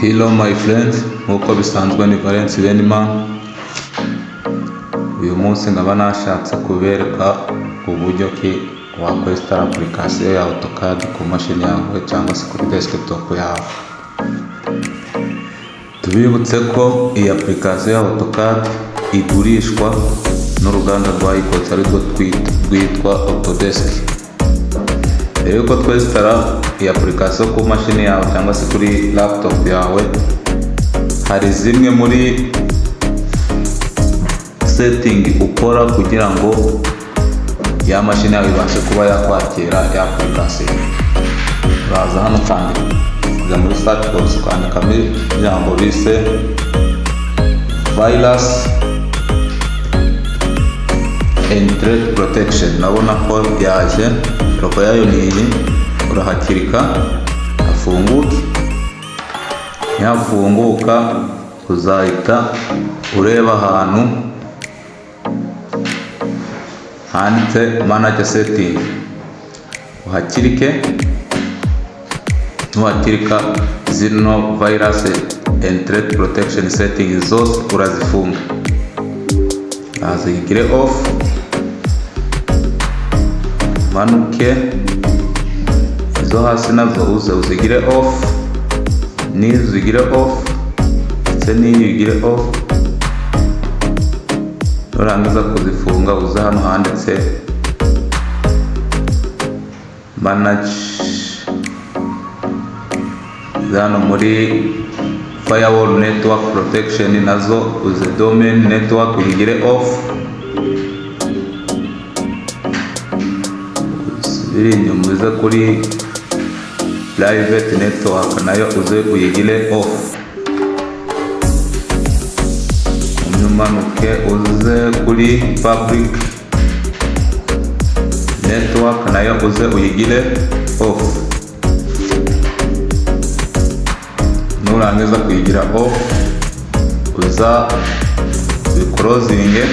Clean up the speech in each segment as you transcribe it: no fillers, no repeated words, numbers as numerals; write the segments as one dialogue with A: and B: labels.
A: Hello my friends, nk'uko bisanzwe ni Valence Benimana. Uyu munsi nkaba nashatse kubereka uburyo ki wakwinstalla application ya AutoCAD ku mashini yawe cyangwa se kuri desktop yawe. Tubibutse ko iyi application ya AutoCAD igurishwa n'uruganda rwayikoze, arirwo rwitwa Autodesk. Mbere yuko twinstalla iyi application ku mashini yawe cyangwa se kuri laptop yawe, hari zimwe muri setting ukora kugira ngo ya mashini yawe ibashe kuba yakwakira ya application. Uraza hano ukandika, ujya muri search box, ukandikamo ijambo bise virus and threat protection. Urabona ko yaje, logo yayo ni iyi. Urahaclicka hafunguke. Nihafunguka, uzahita ureba ahantu handitse manage setting, uhaclicke. Nuhaclicka, zino virus and threat protection setting zose urazifunga, uzigire off. Manuke izo hasi nazo uze uzigire off, n'izi uzigire off, ndetse n'iyi uyigire off. Nurangiza kuzifunga, uze hano handitse manage, uze hano muri firewall network protection, nazo uze domain network uyigire off. Usubire inyuma, uze kuri private network, nayo uze uyigire off. Umanuke uze kuri public network, nayo uze uyigire off. Nurangiza kuyigira off, uza uyiclosinge,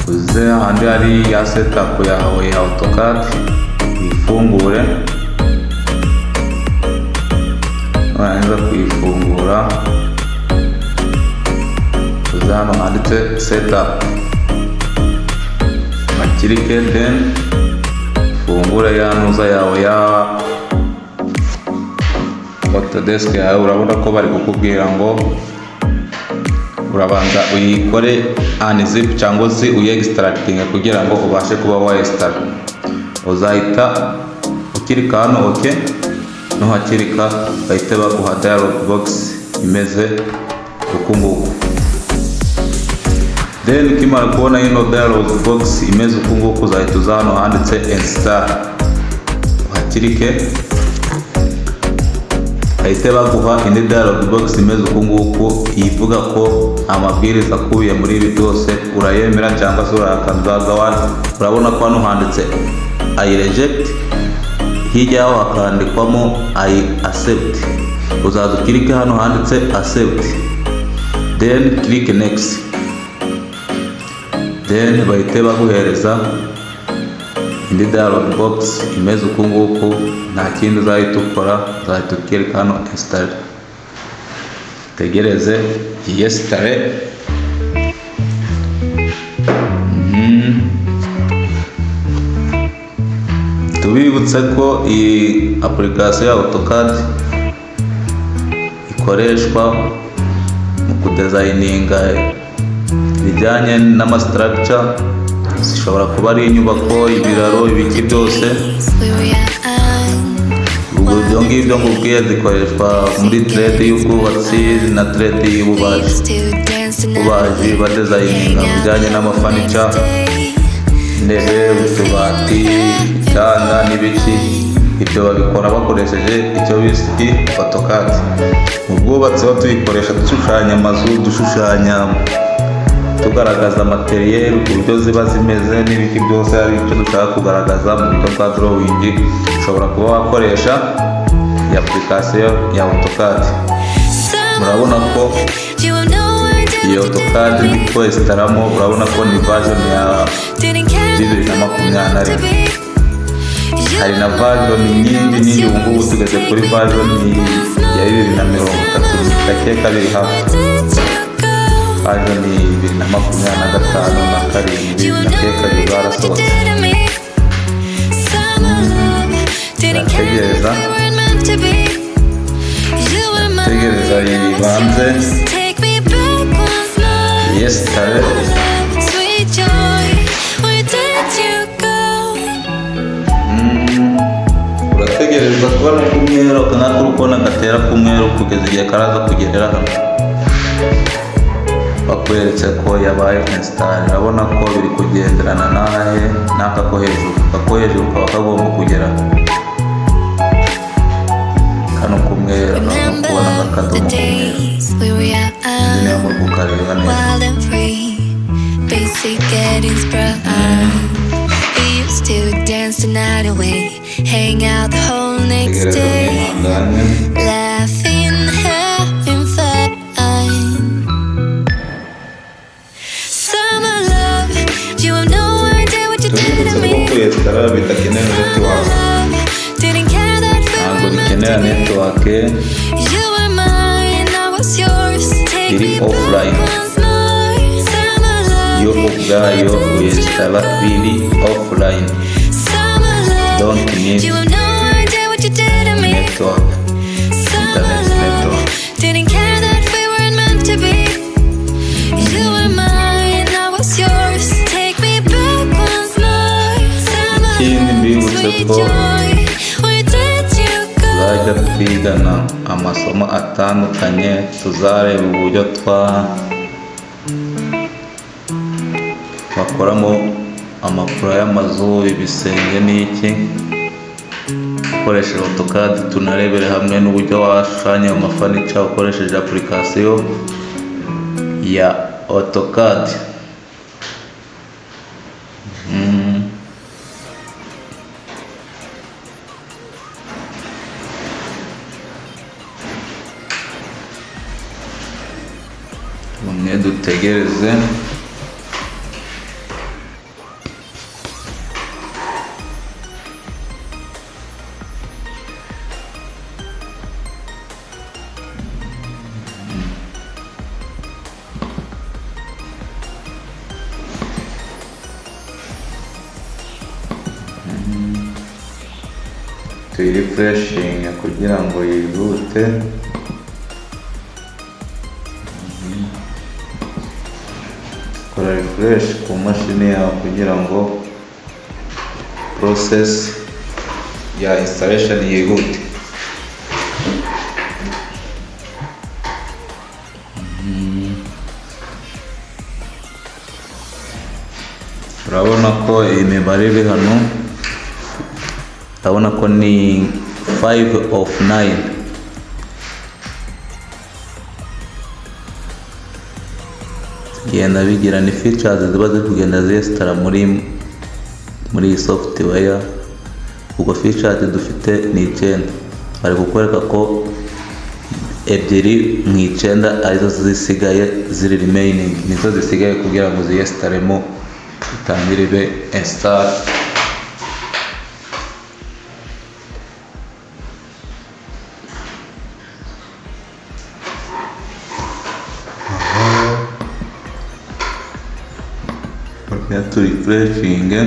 A: uze ahandi hari ya setup yawe ya AutoCAD, uyifungure. Nurangiza kuyifungura, uze hano handitse setup, uhaclicke, then ufungure ya ntuza yawe ya Autodesk yawe. Urabona ko bari kukubwira ngo urabanza uyikore unzip cyangwa se uyextracting kugira ngo ubashe kuba wayinstalla. Uzahita uclicka hano OK. Nuhaclicka, bahite baguha dialog box imeze uku nguku. Then ukimara kubona ino dialog box imeze uku nguku, uzahita uza hano handitse install, uhaclicke, bahite baguha indi dialog box imeze uku nguku, ivuga ko amabwiriza akubiye muri ibi byose urayemera cyangwa se urayakanda. Urabona ko hano handitse "I reject", hirya yaho hakandikwamo "I accept". Uzaza uclicke hano handitse accept, then click next, then bahite baguhereza indi dialog box imeze uku nguku. Nta kindi uzahita ukora, uzahita uclicka hano install, tegereze yinstalle. Tubibutse ko iyi application ya AutoCAD ikoreshwa mu kudesigninga ibijyanye n'amastructure, zishobora kuba ari inyubako, ibiraro, ibiki byose. Ubwo ibyo ngibyo ngubwiye zikoreshwa muri trade y'ubwubatsi na trade y'ububaji, ububaji badesigninga mu bijyanye n'amafurniture, intebe, utubati, ibitanda n'ibiki. Ibyo babikora bakoresheje icyo bise AutoCAD. Mu bwubatsi ho tuyikoresha dushushanya amazu, dushushanya, tugaragaza material uburyo ziba zimeze n'ibiki byose. Ari icyo dushaka kugaragaza mu buryo bwa drawing, ushobora kuba wakoresha iyi application ya AutoCAD. Murabona ko iyi AutoCAD ndi kwinstallamo, urabona ko ni version ya 2021. Hari na version nyinshi nyinshi, ubu ngubu tugeze kuri version Ya 2030, ndakeka biri hafi. Version 2025 na karindwi, ndakeka bizarasohotse. Turategereza, tegereza yibanze yesitare.
B: Sweet joy, where did you go?
A: Urategereza kubona k'umweru, aka ngaka uri kubona gatera k'umweru, kugeza igihe karaza kugerera hano bakweretse ko yabaye install. Urabona ko biri kugenderana n'ahe? N'aka ko hejuru. Aka ko hejuru kaba kagomba kugera kano k'umweru, urabona kubona
B: Remember the
A: nk'akadomo k'umweru.
B: days we were young,
A: Niyo muri kukareba neza.
B: wild and free, basic getting sprung. We used to dance the night away, hang out the whole next
A: Tegereza
B: day,
A: mwihangane.
B: laughing, having fun. Summer love, you have no idea what you did to
A: Tubibutse ko
B: me.
A: kuyesitara bidakenera
B: Summer
A: network.
B: love, didn't care that we
A: Ntabwo
B: were meant
A: bikenera
B: to be.
A: network.
B: You were mine, I was yours. Take
A: Iri
B: me
A: offline.
B: back once more. Summer love,
A: Yo ubwayo uyesitara biri offline.
B: summer love.
A: Don't need
B: You have no idea what you did to me.
A: network,
B: Summer
A: internet
B: love,
A: network.
B: didn't care that we weren't meant to be. You were mine, I was yours. Take me back once more. Summer
A: Ikindi
B: love,
A: mbibutse
B: sweet
A: ko
B: joy. Where did you go?
A: tuzajya twigana amasomo atandukanye, tuzareba uburyo twa bakoramo amapuro y'amazu, ibisenge n'iki, ukoresheje AutoCAD. Tunarebere hamwe n'uburyo washushanya ayo mafurniture ukoresheje application ya AutoCAD. Tumwe dutegereze. Tuyirefreshinge kugira ngo yihute. Kora refresh ku mashini yawe kugira ngo process ya installation yihute. Urabona ko iyi mibare iri hano, urabona ko ni 5 of 9. Genda bigira ni features ziba ziri kugenda zesitara muri iyi software. Ubwo features dufite ni icyenda. Bari kukwereka ko ebyiri mu icyenda arizo zisigaye, ziri remaining, nizo zisigaye kugira ngo ziyesitaremo, itangire ibe install. Turi refreshinge.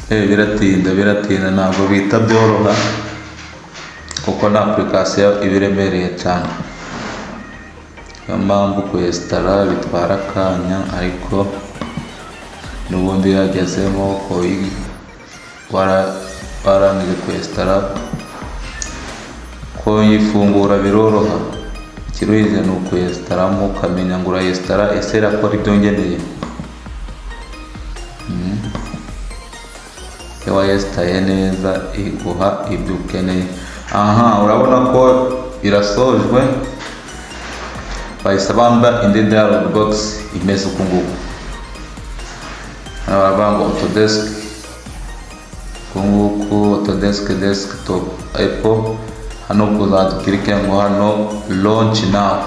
A: Biratinda, biratinda, ntabwo bihita byoroha kuko na application iba iremereye cyane. Niyo mpamvu kuyesitara bitwara akanya, ariko n'ubundi iyo yagezemo warangije kuyesitara, kuyifungura biroroha. Ikiruhije ni ukuyesitaramo, ukamenya ngo urayesitara, ese irakora ibyo ngeneye? Iyo wayesitaye neza iguha ibyo ukeneye. Aha urabona ko irasojwe, bahise bamba indi dialog box imeze uku nguku. Hano baravuga ngo Autodesk, uku nguku, Autodesk Desktop Apple. Hano kuzadukirike ngo hano launch now.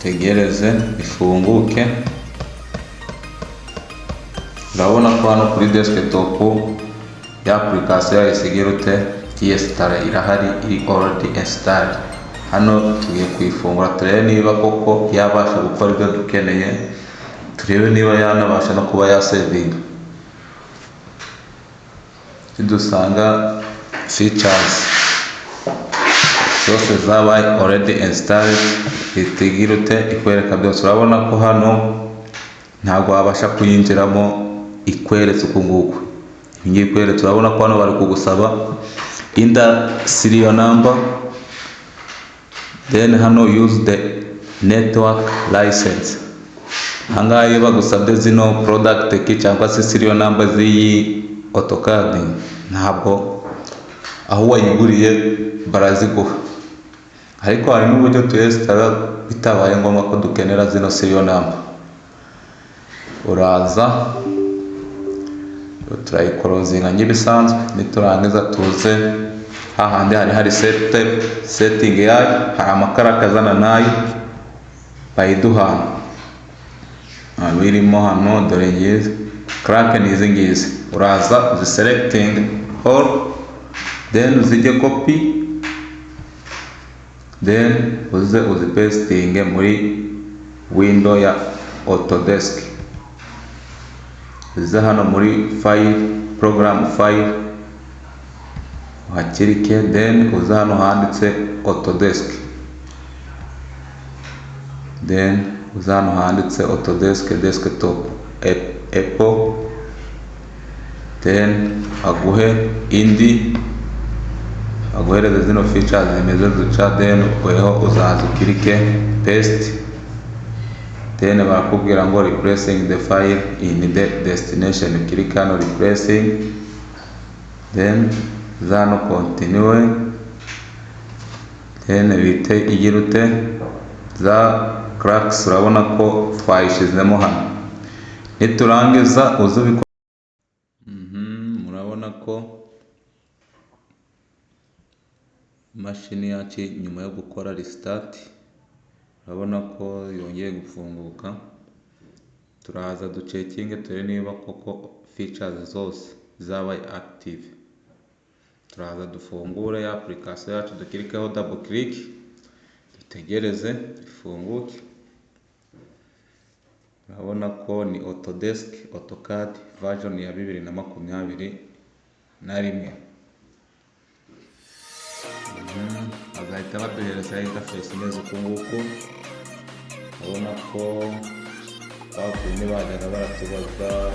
A: Tegereze ifunguke. Urabona ko hano kuri desktop ya application yahise igira ute? Yinstalla, irahari, iri already installed. Hano tugiye kuyifungura, turebe niba koko yabasha gukora ibyo dukeneye, turebe niba yanabasha no kuba yasavinga. Nidusanga features zose zabaye already installed, ihita igira ute? Ikwereka byose. Urabona ko hano ntabwo wabasha kuyinjiramo ikweretse uku nguku. Iyi ngiyi ikweretse, urabona ko hano bari kugusaba enter serial number, then hano use the network license. Ahangaha iyo bagusabye zino product key cyangwa se serial number z'iyi AutoCAD, ntabwo aho wayiguriye baraziguha, ariko hari n'uburyo tuyinstalla bitabaye ngombwa ko dukenera zino serial number. Uraza turayiclosinga nk'ibisanzwe, niturangiza tuze hahandi hari setting yayo, hari amacrack azana nayo bayiduhana birimo hano. Dore ngizi crack, ni izi ngizi. Uraza uziselecting all, then uzijye copy, then uze uzipastinge muri window ya Autodesk. Uze hano muri file, program file, uhaclicke, then uze hano handitse Autodesk, then uze hano handitse Autodesk Desktop Apple, then aguhe indi, aguhereze zino features zimeze duca, then weho uzaza uclicke paste, then barakubwira ngo replacing the file in the destination. Uclicke hano replacing, then uza hano continue, then bite igira ute? Za cracks urabona ko twayishizemo hano. Niturangiza uze ubikora. Murabona ko imashini yacu nyuma yo gukora restart, urabona ko yongeye gufunguka. Turaza ducheckinge turebe niba koko features zose zabaye active. Turaza dufungure ya application yacu, duclickeho double click, dutegereze ifunguke. Urabona ko ni Autodesk AutoCAD version ya 2021. Bagahita baduhereza interface imeze uku nguku. Urabona ko kwa kundi bajyaga baratubaza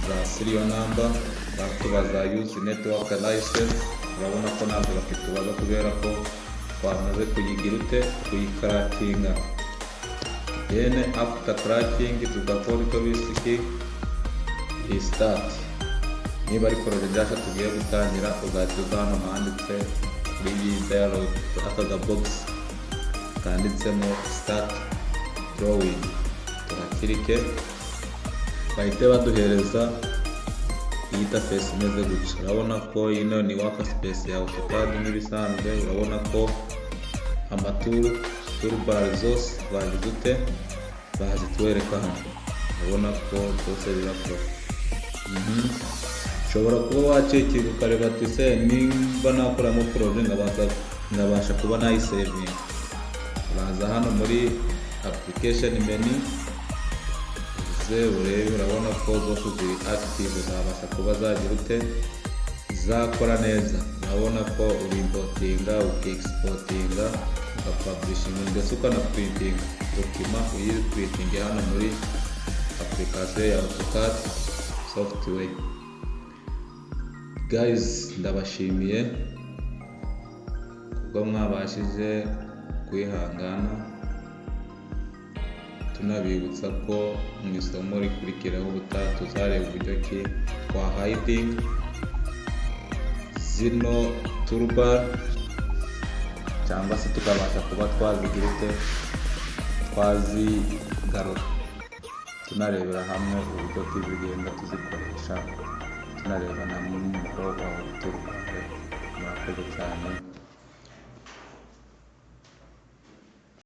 A: za serial number, baratubaza use network license, urabona ko ntabwo bakitubaza kubera ko twamaze kuyigira ute? Kuyicrackinga. Then after cracking tugakora icyo bise iki? Restart. Niba ari projet nshyashya tugiye gutangira, uzahita uza hano handitse kuri iyi dialog, aka ga box kanditsemo start drawing, tuhaclicke, bahite baduhereza iyi interface imeze gutya. Urabona ko ino ni workspace ya AutoCAD nk'ibisanzwe. Urabona ko amatool, toolbar zose bagize ute? Bazitwereka hano. Urabona ko byose birakora. Ushobora kuba wacheckinga ukareba ati: se nimba nakoramo projet nkabasha kuba nayisavinga? Uraza hano muri application menu, uze urebe. Urabona ko zose ziri active, zabasha kuba zagira ute? Zakora neza. Urabona ko urimportinga, ukiexportinga, ugapublishinga, ndetse ukanaprintinga document, uyiprintinge hano muri application ya AutoCAD software. Guys, ndabashimiye kubwo mwabashije kwihangana. Tunabibutsa ko mu isomo rikurikiraho ubutaha tuzareba uburyo ki twahidinga zino toolbar, cyangwa se tukabasha kuba twazigira ute? Twazigarura. Tunarebera hamwe uburyo ki zigenda tuzikoresha, tunareba na n'umumaro wa toolbar. Murakoze cyane.